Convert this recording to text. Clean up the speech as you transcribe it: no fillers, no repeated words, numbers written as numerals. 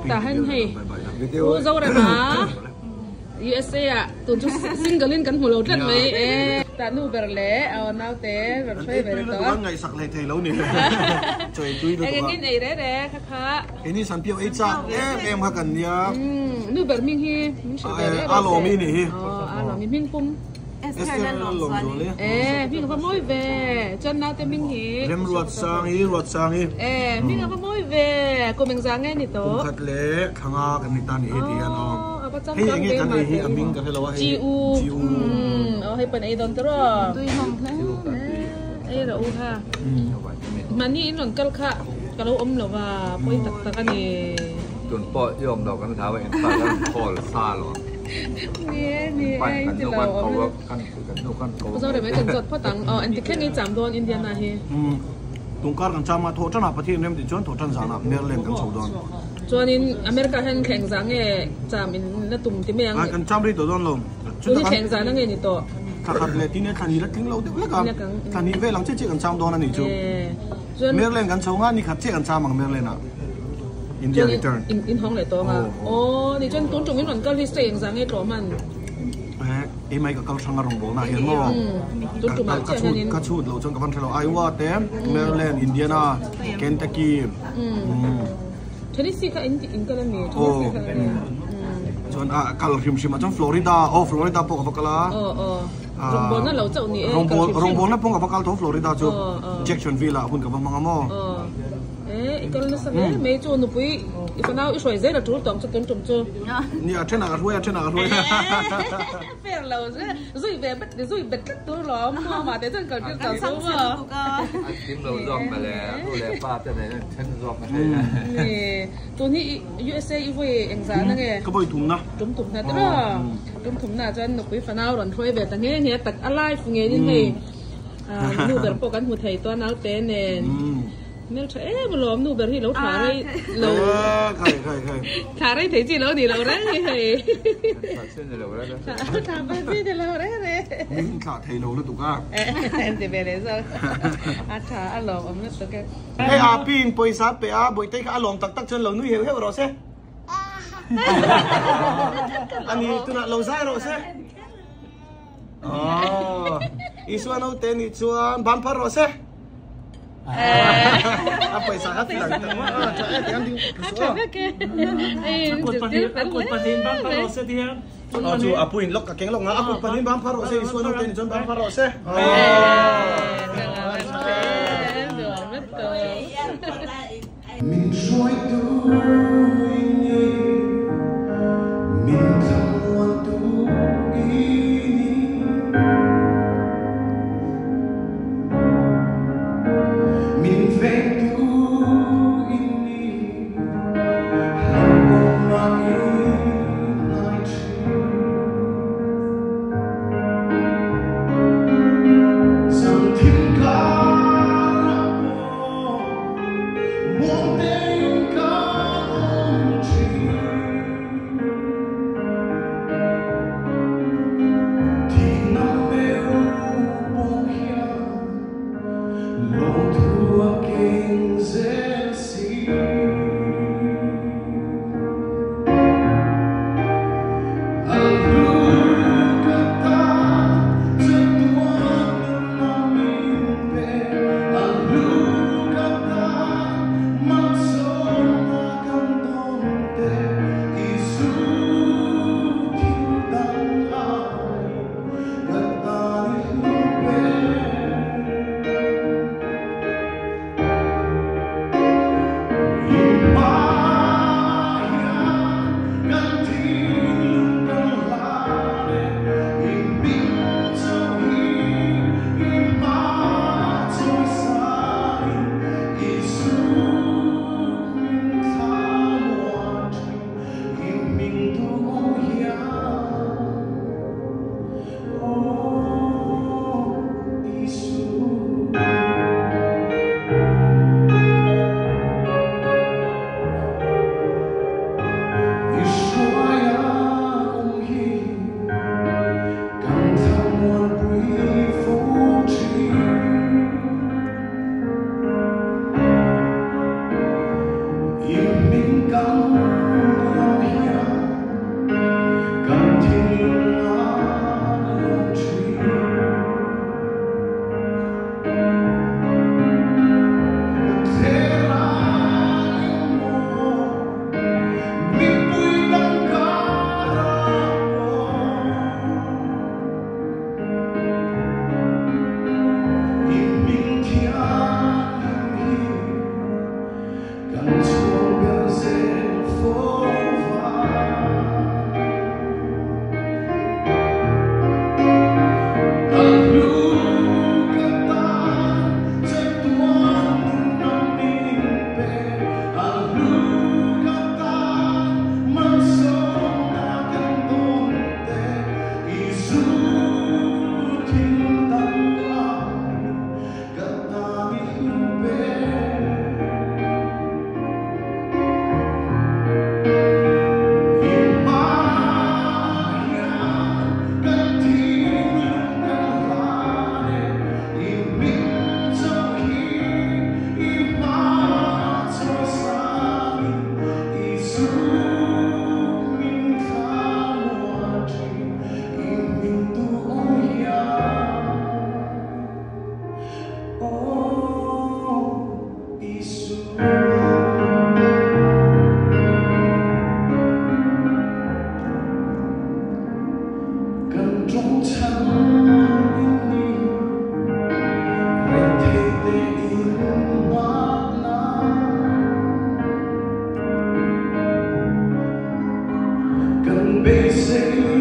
Tah hian hei Pu Zorema USA ah tun chu single in kan hmu lo tlat mai e. Tah nu ber leh a naute rawn hruai ve tawh a. Ngaihsak hlei thei lo ni. Chaw ei tui lutuk a. Eng engin ei reh reh kha kha. Keini Sanpiau ei chak em em kha kan nia. Nu ber hming hi min hrilh ve reh reh se. A lawmi nih hi. A lawmi hming pum. Esther Lalawmzuali. E hming a va mawi ve. Chuan naute hming hi. Remruatsangi, Ruatsangi. E hming a va mawi ve. Kum engzah nge ni tawh? Kum khat leh thlanga kan ni ta ni hi ti hian aw. A va changkang Hei enge ve kan mah ei hi te. a hming ka hre lo a hei. Chi u. Chi u. Aw hei pan ei dawn tawh. Tui hlawm hle. Ei rawh u ha. Mahni in rawn kal kha ka lo awm lo va, pawi tak tak a ni. Tun pawh i awm lo kan hlau a, in pa kan call sa lo. Ni e, ni e, i ti lo awm lo. Zoram mai kan zawt phawt ang. Aw engti thleng i cham dawn Indiana hi? Tungkar kan cham a, thawh tanah Pathian rem tih chuan thawh tan zanah Maryland kan chho dawn. Chuanin America hian thleng zah nge cham in la tum ti mai ang? Kan cham rih tawh dawn lo. Tun hi thleng zahna nge ni tawh? Thla khat leh tin e thla hnih la tling lo deuh lek a, thla hnih vel ang chiah chiah kan cham dawn a nih chu. Maryland kan chho nga, ni khat chiah kan cham ang Maryland ah. India return. In hawng leh tawng a. Aw, ni chuan tun tum in rawn kal hi stay engzah nge tlawh hman? Ei mai ka kal hrang a rawn bawlna ah hian maw? Tun tum ah chiah hian in. Ka chhut lo chuan ka van hre lo. Iowa te, Maryland, Indiana, Kentucky. Tennessee kha in in kal a mi? Tennessee kha a mi? Chuan a kal hrim hrim ah chuan Florida, aw Florida pawh ka va kal a. Aw aw. Rawngbawlna lo chauh ni e kal hrim hrim. Rawngbawlna pawh ka va kal tho Florida chu. Jacksonville ah hun ka va hmang a maw? Aw. E i kal nasa hle mai chu nupui i fanau i hruai zel a tul tawng chu tun tum chu. Nia a then ah ka hruai a then ah ka hruai. Fair lo zui ve bet zui bet tlat tur lawm maw te chuan kal tir tawh chu maw. An kim lo zawk mawle a nu leh pa te nen an then zawk a hei. Ni tun hi USA i vawi engzah na nge? Ka vawi thumna. Tum thumna te maw? Tum thumna chuan nupui fanau rawn hruai ve ta nge nge tak a life ngeiin hei nu ber pawh kan hmu thei tawh a naute nen. Hmel tha em alawm nu ber hi lo thla rei lo Khai khai khai. Thla rei thei chi lo ni lo reng hi hei. Thla chi ni lo reng reng. Thla pa chi ni lo reng reng. Min thla thei lo lutuk a. Ti ve leh zawk. A tha alawm awm lutuk e. Hei a pi in pawisa a pe a, Bawihte kha a lawm tak tak chuan lo nui heuh heuh rawh se. Ani tunah lo zai rawh se. Aww Isua naute nih chuan ban phar rawh se. A pawisa kha ti lang tak maw a tha e tiang ding A tha vek e. A kut pahnih a kut pahnih ban phar rawh se ti hian. Aw chu a puin lawk ka keng lawk nga a kut pahnih ban phar rawh se Isua naute nih chuan ban phar rawh se. Min hruaitu i ni, min thlamuantu i ni. Min vengtu i ni, hlauhawmna i ngai thin. Zan thim karah pawh. Beisei.